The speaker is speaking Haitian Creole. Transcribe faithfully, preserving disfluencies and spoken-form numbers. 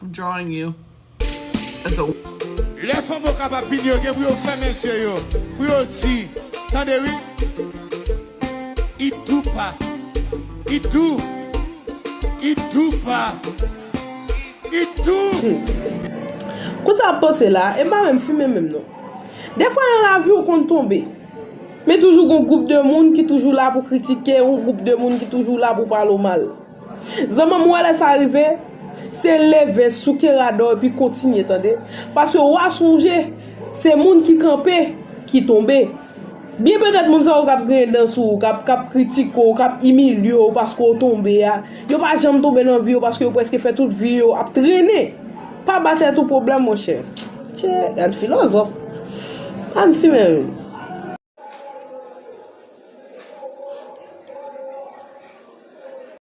I'm drawing you. That's a Lè fanm yo kapab vini, yo gen pou yo fèmen zye yo, pou yo di, tande wi, idupa, idu, idupa, idu. Kout sa ap panse la, e m pa menm fimen menm non. Defwa nan lavi ou konn tonbe. Men toujou gon gwoup de moun ki toujou la pou kritike, yon gwoup de moun ki toujou la pou pale w mal. Zanmi m, ou wè lè sa rive, se leve, souke rad ou epi kontinye, tande. Paske w a sonje, se moun ki kanpe, ki tonbe. Byen petèt moun sa yo k ap griyen dan sou ou, k ap, k ap kritike w, k ap imilye w paske w tonbe a, yo pa janm tonbe nan vi yo paske yo prèske fè tout vi yo ap trennen. Pa ba tèt ou pwoblèm, monchè. Tchè, gad filozòf. Pa m fimen menm.